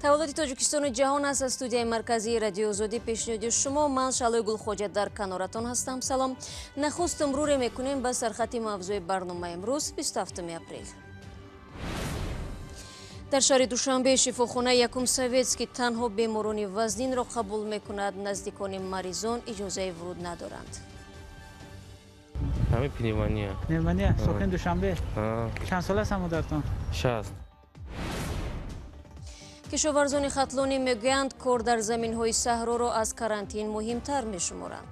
Таваллуди Тоҷикистону ҷаҳон аст аз студияи марказии Радиои Озодӣ пешниҳоди шумо. Ман Шаълои Гулхоҷа дар каноратон ҳастам. Салом. Нахуст муруре мекунем ба сархати мавзӯи барномаи имрӯз 27 апрел. Дар шаҳри Душанбе шифохонаи Якум Советский танҳо беморони вазнинро қабул мекунад. Наздикони маризон иҷозаи вуруд надоранд. Ҳамин пневмония. Пневмония? Сокини Душанбе? Чанд сола аст модаратон? 60. Кишоварзони хатлонӣ мегӯянд, кор дар заминҳои саҳроро аз карантин муҳимтар мешуморанд.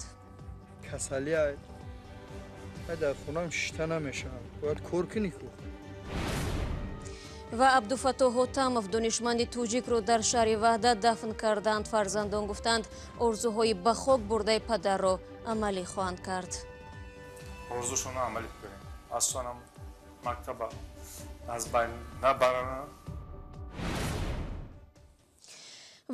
Касалия дар хонаам шишта намешавам, бояд кор кунӣ ку. Ва Абдуфаттоҳ Ҳотамов, донишманди тоҷикро дар шаҳри Ваҳдат дафн карданд. Фарзандон гуфтанд, орзуҳои ба хок бурдаи падарро амалӣ хоҳанд кард. Орзушонро амалӣ кунем. Асосан мактаба аз байн набаранд.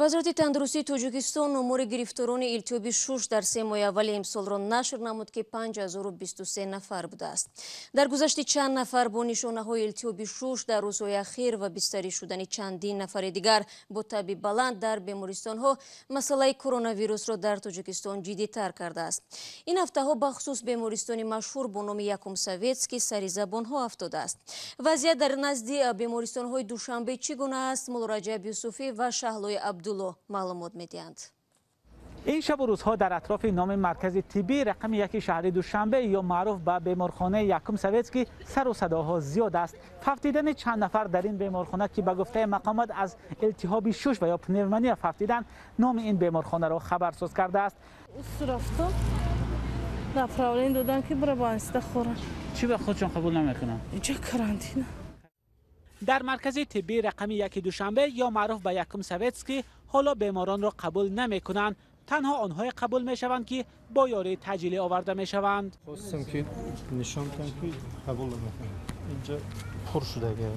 Вазорати тандурустии Тоҷикистон омори гирифторони илтиҳоби шуш дар се моҳи аввали имсолро нашр намуд, ки 5023 нафар будааст. Дар гузашти чанд нафар бо нишонаҳои илтиҳоби шуш дар рӯзҳои ахир ва бистарӣ шудани чандин нафари дигар бо таби баланд дар бемористонҳо масъалаи коронавирусро дар Тоҷикистон ҷиддитар кардааст. Ин ҳафтаҳо бахусус бемористони машҳур бо номи Якум Советский сари забонҳо афтодааст. Вазъият дар назди бемористонҳои Душанбе чӣ гуна аст? Муллораҷаб Юсуфӣ ва Шаҳлои Абдулло маълумот медиҳанд. Ин шабу рӯзҳо дар атрофи номи маркази тиббии рақами яки шаҳри Душанбе ё маъруф ба беморхонаи Якум Советский сару садоҳо зиёд аст. Фавтидани чанд нафар дар ин беморхона, ки ба гуфтаи мақомот аз илтиҳоби шуш ва ё пневмония фавтиданд, номи ин беморхонаро хабарсоз кардааст. Рафтам, направление доданд, ки бира больница хӯрам. Чӣ ба худшон қабул намекунанд? Инҷа карантина. Дар маркази тиббии рақами яки Душанбе ё маъруф ба Якум Советский ҳоло беморонро қабул намекунанд. Танҳо онҳое қабул мешаванд, ки бо ёрии таъҷилӣ оварда мешаванд. Хостам, ки нишон кунам, ки қабул намекунам. Инҷа пур шудага.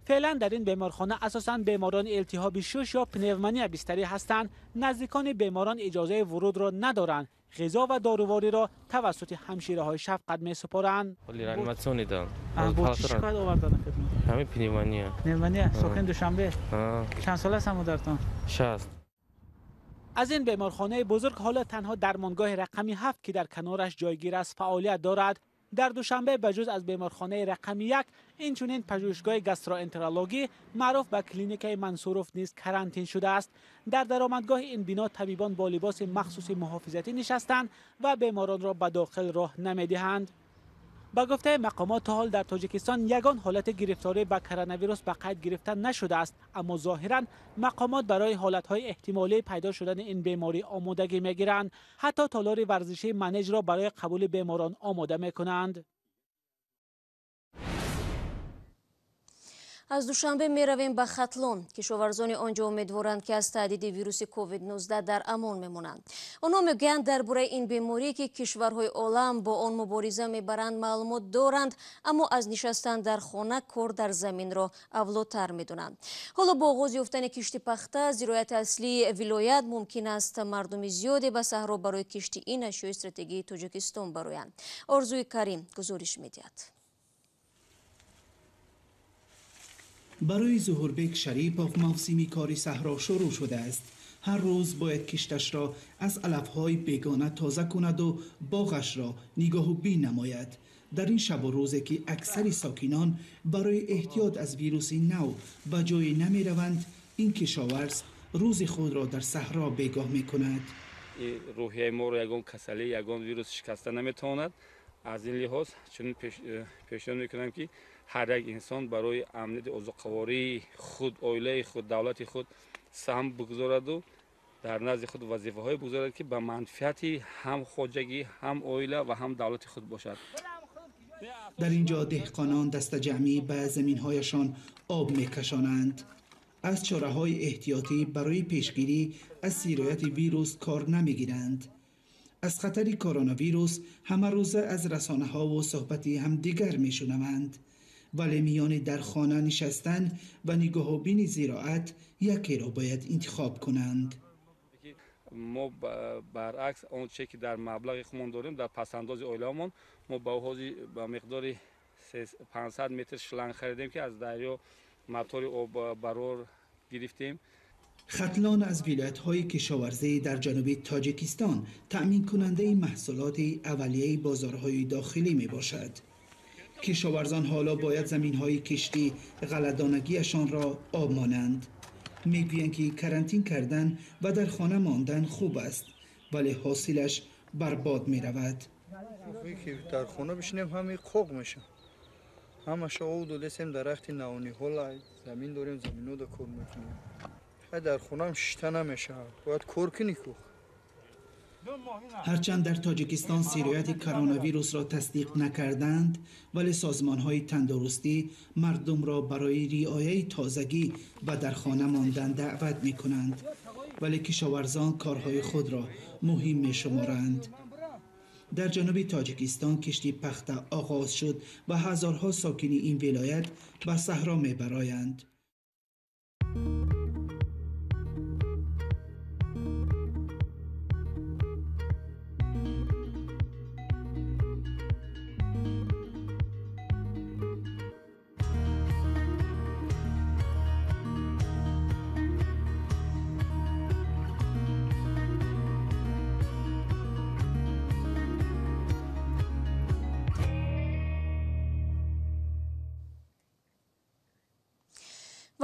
Феълан дар ин беморхона асосан беморони илтиҳоби шуш ё пневмония бистарӣ ҳастанд. Наздикони беморон иҷозаи вурудро надоранд. Ғизо ва дорувориро тавассути ҳамшираҳои шафқат месупоранд. Реаниматсионӣ дам. Бо чӣ шикоят оварданд? Ҳамин пневмония. Пневмония? Сокини Душанбе? Чанд сола аст модаратон? 60. Аз ин беморхонаи бузург ҳоло танҳо дармонгоҳи рақами 7, ки дар канораш ҷойгир аст, фаъолият дорад. Дар Душанбе ба ҷуз аз беморхонаи рақами 1, инчунин пажӯҳишгоҳи гастроэнтерологӣ маъруф ба клиникаи Мансуров низ карантин шудааст. Дар даромадгоҳи ин бино табибон бо либоси махсуси муҳофизатӣ нишастанд ва беморонро ба дохил роҳ намедиҳанд. Ба гуфтаи мақомот, то ҳол дар Тоҷикистон ягон ҳолати гирифторӣ ба коронавирус ба қайд гирифта нашудааст, аммо зоҳиран мақомот барои ҳолатҳои эҳтимолии пайдо шудани ин беморӣ омодагӣ мегиранд. Ҳатто толори варзишии манежро барои қабули беморон омода мекунанд. Аз Душанбе меравем ба Хатлон. Кишоварзони он ҷо умедворанд, ки аз таҳдиди вируси COVID-19 дар амон мемонанд. Онҳо мегӯянд, дар бораи ин беморӣ, ки кишварҳои олам бо он мубориза мебаранд, маълумот доранд, аммо аз нишастан дар хона кор дар заминро авлотар медонанд. Ҳоло бо оғоз ёфтани кишти пахта, зироати аслии вилоят, мумкин аст мардуми зиёде ба саҳро барои кишти ин ашёи стратегии Тоҷикистон бароянд. Орзуи Карим гузориш медиҳад. Барои Зуҳурбек Шарипов мавсими кори саҳро шурӯъ шудааст. Ҳар рӯз бояд кишташро аз алафҳои бегона тоза кунаду боғашро нигоҳубин намояд. Дар ин шабу рӯзе, ки аксари сокинон барои эҳтиёт аз вируси нав ба ҷое намераванд, ин кишоварз рӯзи худро дар саҳро бегоҳ мекунад. Рӯҳияи моро ягон касалӣ, ягон вирус шикаста наметавонад. Аз ин лиҳоз чунин пешниҳод мекунам, ки ҳар як инсон барои амнияти озуқавории худ, оилаи худ, давлати худ саҳм бигузораду дар назди худ вазифаҳое бигузорад, ки ба манфиати ҳам хоҷагӣ, ҳам оила ва ҳам давлати худ бошад. Дар ин ҷо деҳқонон дастаҷамъӣ ба заминҳояшон об мекашонанд. Аз чораҳои эҳтиётӣ барои пешгирӣ аз сирояти вирус кор намегиранд. Аз хатари коронавирус ҳамарӯза аз расонаҳову суҳбати ҳамдигар мешунаванд, вале миёни дар хона нишастан ва нигоҳубини зироат якеро бояд интихоб кунанд. Мо баръакс он чизе, ки дар маблағи худмон дорем, дар пасандози оилаамон, мо ба ҳози ба миқдори 500 метр шланг харидем, ки аз дарё мотори оббарор Гирифтем. Хатлон аз вилоятҳои кишоварзӣ дар ҷануби Тоҷикистон таъминкунандаи маҳсулоти аввалияи бозорҳои дохилӣ мебошад. Кишоварзон ҳоло бояд заминҳои киштӣ ғалладонагиашонро об монанд. Мегӯянд, ки карантин кардан ва дар хона мондан хуб аст, вале ҳосилаш барбод меравад. Ки дар хона бишинем, ҳамаи қоқ мешавад. Ҳамаша об додесем, дарахти навниҳола замин дорем, заминода кор мекунем. Дар хонаам шишта намешавад, бояд кор кунӣ ку. Ҳарчанд дар Тоҷикистон сирояти коронавирусро тасдиқ накарданд, вале созмонҳои тандурустӣ мардумро барои риояи тозагӣ ва дар хона мондан даъват мекунанд. Вале кишоварзон корҳои худро муҳим мешуморанд. Дар ҷануби Тоҷикистон кишти пахта оғоз шуд ва ҳазорҳо сокини ин вилоят ба саҳро мебароянд.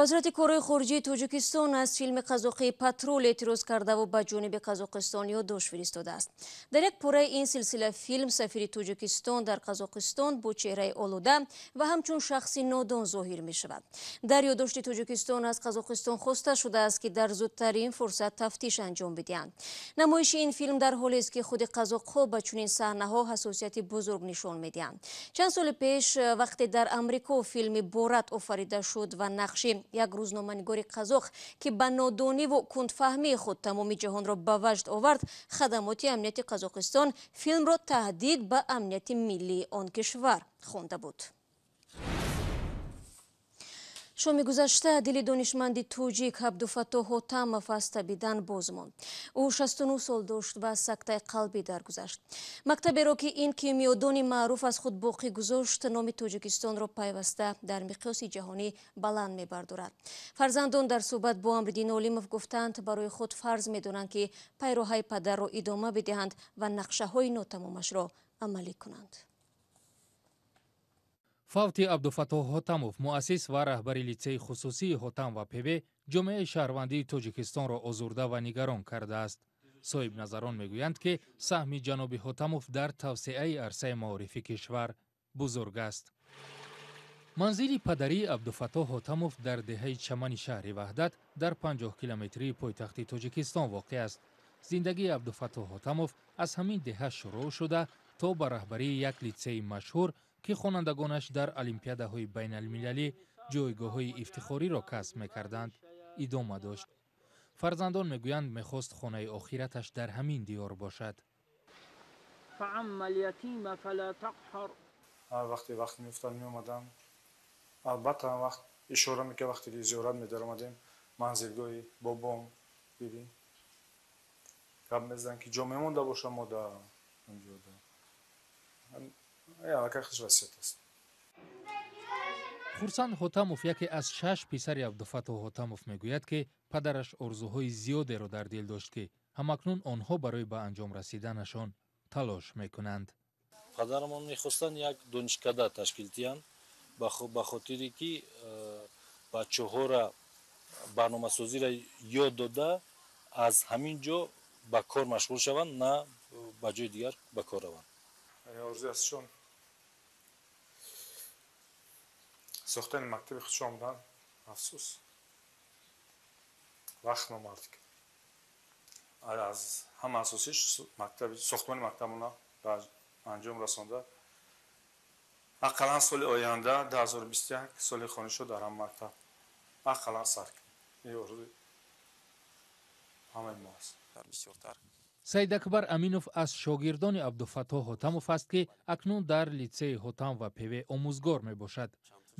Вазорати корҳои хориҷии Тоҷикистон аз филми қазоқии «Патрул» эътироз кардаву ба ҷониби Қазоқистон ёддошт фиристодааст. Дар як пораи ин силсила филм сафири Тоҷикистон дар Қазоқистон бо чеҳраи олуда ва ҳамчун шахси нодон зоҳир мешавад. Дар ёддошти Тоҷикистон аз Қазоқистон хоста шудааст, ки дар зудтарин фурсат тафтиш анҷом бидиҳанд. Намоиши ин филм дар ҳолест, ки худи қазоқҳо ба чунин саҳнаҳо ҳассосияти бузург нишон медиҳанд. Чанд соли пеш, вақте дар Амрико филми «Борат» офарида шуд ва нақши як рӯзноманигори қазоқ, ки ба нодониву кундфаҳмии худ тамоми ҷаҳонро ба ваҷд овард, хадамоти амнияти Қазоқистон филмро таҳдид ба амнияти миллии он кишвар хонда буд. Шоми гузашта дили донишманди тоҷик Абдуфаттоҳ Ҳотамов аз табидан боз монд. Ӯ 69 сол дошт ва сактаи қалбӣ даргузашт. Мактаберо, ки ин кимиёдони маъруф аз худ боқӣ гузошт, номи Тоҷикистонро пайваста дар миқёси ҷаҳонӣ баланд мебардорад. Фарзандон дар суҳбат бо Амриддин Олимов гуфтанд, барои худ фарз медонанд, ки пайроҳаи падарро идома бидиҳанд ва нақшаҳои нотамомашро амалӣ кунанд. Фавти Абдуфаттоҳ Ҳотамов, муассис ва раҳбари литсейи хусусии Ҳотам ва ПВ, ҷомеаи шаҳрвандии Тоҷикистонро озурда ва нигарон кардааст. Соҳибназарон мегӯянд, ки саҳми ҷаноби Ҳотамов дар тавсеаи арсаи маорифи кишвар бузург аст. Манзили падарии Абдуфаттоҳ Ҳотамов дар деҳаи Чамани шаҳри Ваҳдат дар 50 километрии пойтахти Тоҷикистон воқеъ аст. Зиндагии Абдуфаттоҳ Ҳотамов аз ҳамин деҳа шурӯъ шуда то ба раҳбарии як литсейи машҳур, ки хонандагонаш дар олимпиадаҳои байналмилалӣ ҷойгоҳҳои ифтихориро касб мекарданд, идома дошт. Фарзандон мегӯянд, мехост хонаи охираташ дар ҳамин диёр бошад. Ҳар вақте вақт меафтад, меомадам. Албатта, вақт ишора мекард, вақте ки зиёрат медаромадем манзилгоҳи бобом, бибин, гап мезаданд, ки ҷо мемонда бошам мо дар ҳамҷода. Хурсанд Ҳотамов, яке аз шаш писари Абдуфаттоҳ Ҳотамов, мегӯяд, ки падараш орзуҳои зиёдеро дар дил дошт, ки ҳамакнун онҳо барои ба анҷом расиданашон талош мекунанд. Падарамон мехостанд як донишкада ташкил диҳанд, ба хотире ки бачаҳоро барномасозиро ёд дода, аз ҳамин ҷо ба кор машғул шаванд, на ба ҷои дигар ба кор раванд. Орзуи астшон сохтани мактаби худшон будан. Афсӯс, вақт номард. Аз ҳама асосиш сохтмони мактабона ба анҷом расонда, ақаллан соли оянда 2021 соли хонишо дар ҳам мактаб ақаллан сар кунем. Ин орзуи ҳамаи мо аст. Саидакбар Аминов аз шогирдони Абдуфаттоҳ Ҳотамов аст, ки акнун дар литсейи Ҳотам ва ПВ омӯзгор мебошад.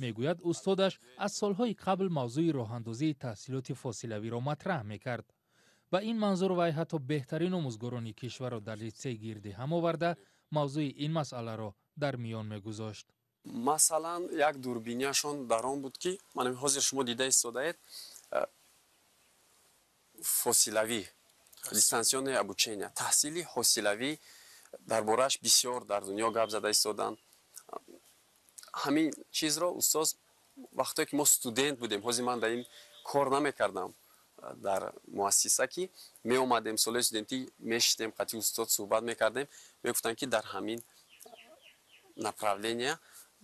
Мегӯяд, устодаш аз солҳои қабл мавзӯи роҳандозии таҳсилоти фосилавиро матраҳ мекард. Ба ин манзур вай ҳатто беҳтарин омӯзгорони кишварро дар литсей гирди ҳам оварда, мавзӯи ин масъаларо дар миён мегузошт. Масалан, як дурбиняшон дар он буд, ки ман ҳозир шумо дида истодаед, Фосилавӣ, дистанционное обучение, таҳсили ҳосилавӣ, дар борааш бисёр дар дунё гап зада истоданд. Ҳамин чизро устоз вақтое ки мо студент будем, ҳозир ман дар ин кор намекардам дар муассиса, ки меомадем солҳои студентӣ, мешитем, қатъи устод суҳбат мекардем, мегуфтанд, ки дар ҳамин направления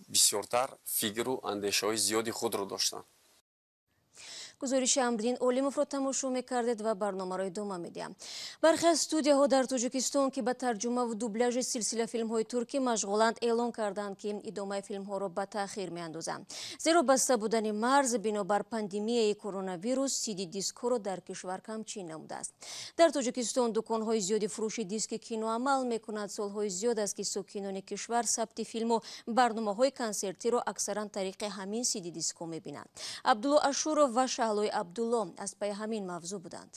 бисёртар фикру андешаҳои зиёди худро доштанд. Гузориши Амриддин Олимовро тамошо мекардед ва барномаро идома медиҳам. Бархе аз студияҳо дар Тоҷикистон, ки ба тарҷумаву дубляжи силсила филмҳои туркӣ машғуланд, эълон карданд, ки идомаи филмҳоро ба таъхир меандозанд, зеро баста будани марз бинобар пандемияи коронавирус сиди дискҳоро дар кишвар камчин намудааст. Дар Тоҷикистон дуконҳои зиёди фурӯши диски кино амал мекунад. Солҳои зиёд аст, ки сокинони кишвар сабти филму барномаҳои консертиро аксаран тариқи ҳамин сиди дискҳо мебинанд. Абдулло Ашуров ва Шаҳлои Абдулло аз пайи ҳамин мавзӯъ буданд.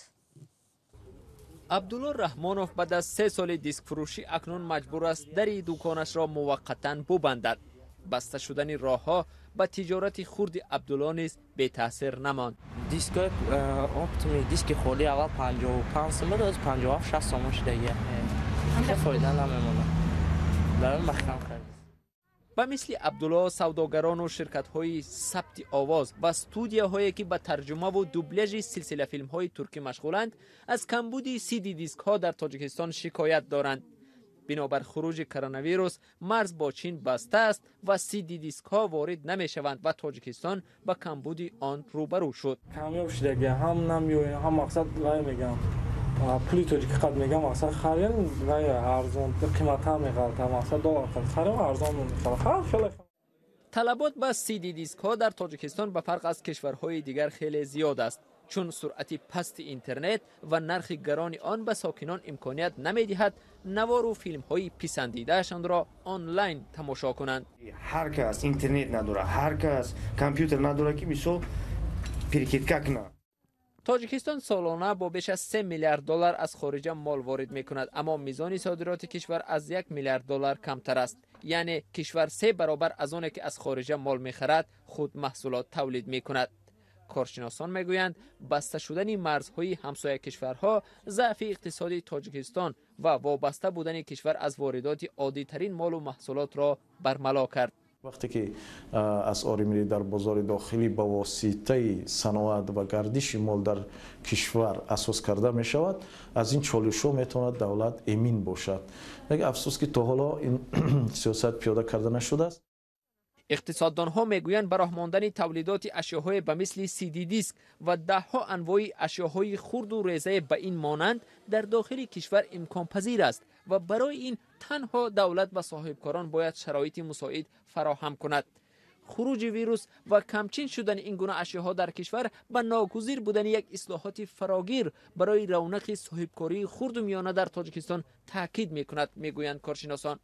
Абдулло Раҳмонов баъд аз 3 соли дискфурӯшӣ акнун маҷбур аст дари дуконашро муваққатан бубандад. Баста шудани роҳҳо ба тиҷорати хурди Абдулло низ бетаъсир намонд. Дискои оптовый, диски холӣ аввал 55 сум буд, ҳозир 57, 60 сомон шудагия. Фоида намемонад, барои маҳкам харид. Ба мисли Абдулло, савдогарону ширкатҳои сабти овоз ва студияҳое, ки ба тарҷумаву дубляжи силсилафилмҳои туркӣ машғуланд, аз камбуди сиди дискҳо дар Тоҷикистон шикоят доранд. Бинобар хуруҷи коронавирус марз бо Чин баста аст ва сиди дискҳо ворид намешаванд ва Тоҷикистон ба камбуди он рӯбарӯ шуд. Камёб шудагия, ҳам намеоем, ҳам мақсад вай мегӯям, пули тоҷикӣ қад мегӯям, мақсад харем, вай арзон қиматтар меғалта, мақсад доллар қад харем, арзон мехалта. Талабот ба сиди дискҳо дар Тоҷикистон ба фарқ аз кишварҳои дигар хеле зиёд аст, чун суръати пасти интернет ва нархи гарони он ба сокинон имконият намедиҳад навору филмҳои писандидаашонро онлайн тамошо кунанд. Ҳар кас интернет надорад, ҳар кас компютер надорад, ки мисол перекидка кунад. Тоҷикистон солона бо беш аз 3 миллиард доллар аз хориҷа мол ворид мекунад, аммо мизони содироти кишвар аз 1 миллиард доллар камтар аст. Яъне кишвар се баробар аз оне ки аз хориҷа мол мехарад, худ маҳсулот тавлид мекунад. Коршиносон мегӯянд, баста шудани марзҳои ҳамсоя кишварҳо, заъфи иқтисодии Тоҷикистон ва вобаста будани кишвар аз воридоти оддитарин молу маҳсулотро бармало кард. Вақте ки асъори миллӣ дар бозори дохилӣ ба воситаи саноат ва гардиши мол дар кишвар асос карда мешавад, аз ин чолишҳо метавонад давлат эмин бошад. Лекин афсӯс, ки то ҳоло ин сиёсат пиёда карда нашудааст. Иқтисоддонҳо мегӯянд, ба роҳ мондани тавлидоти ашёҳое ба мисли сиди диск ва даҳҳо анвои ашёҳои хурду резае ба ин монанд дар дохили кишвар имконпазир аст ва барои ин танҳо давлат ба соҳибкорон бояд шароити мусоид фароҳам кунад. Хуруҷи вирус ва камчин шудани ин гуна ашёҳо дар кишвар ба ногузир будани як ислоҳоти фарогир барои равнақи соҳибкории хурду миёна дар Тоҷикистон таъкид мекунад, мегӯянд коршиносон.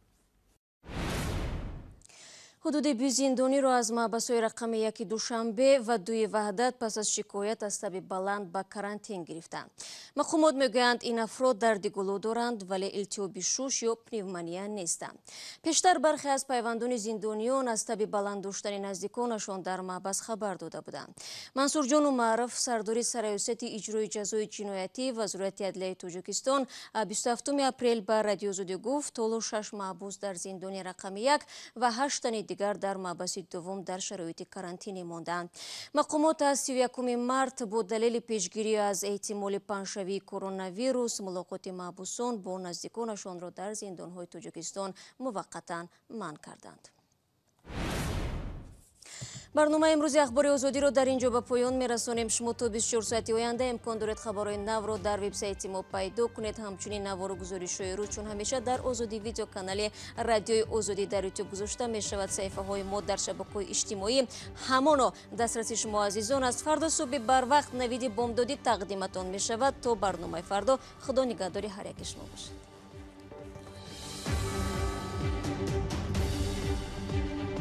Ҳудуди 20 зиндониро аз маҳбасҳои рақами 1 Душанбе ва 2 Ваҳдат пас аз шикоят аз таби баланд ба карантин гирифтанд. Мақомот мегӯянд, ин афрод дарди гулӯ доранд, вале илтиҳоби шуш ё пневмония нестанд. Пештар бархе аз пайвандони зиндониён аз таби баланд доштани наздиконашон дар маҳбас хабар дода буданд. Мансурҷон Умаров, сардори Сарраёсати иҷрои ҷазои ҷиноятӣ Вазорати адлияи Тоҷикистон, 27 апрел ба Радиоозодӣ гуфт, ҳоло шаш маҳбус дар зиндони рақами 1 ва ҳашт тани дигар дар маҳбаси дуввум дар шароити карантинӣ мондаанд. Мақомот аз 31 март бо далели пешгирӣ аз эҳтимоли паҳншавии коронавирус мулоқоти маҳбусон бо наздиконашонро дар зиндонҳои Тоҷикистон муваққатан манъ карданд. Барномаи имрӯзи Ахбори Озодиро дар ин ҷо ба поён мерасонем. Шумо то 24 соати оянда имкон доред хабарҳои навро дар вебсайти мо пайдо кунед. Ҳамчунин навору гузоришҳои рӯз чун ҳамеша дар Озодӣ Видео, канали Радиои Озодӣ дар Ютуб гузошта мешавад. Саҳифаҳои мо дар шабакаҳои иҷтимоӣ ҳамоно дастраси шумо азизон аст. Фардо субҳи барвақт Навиди бомдодӣ тақдиматон мешавад. То барномаи фардо, Худо нигаҳдори ҳар яки шумо бошад.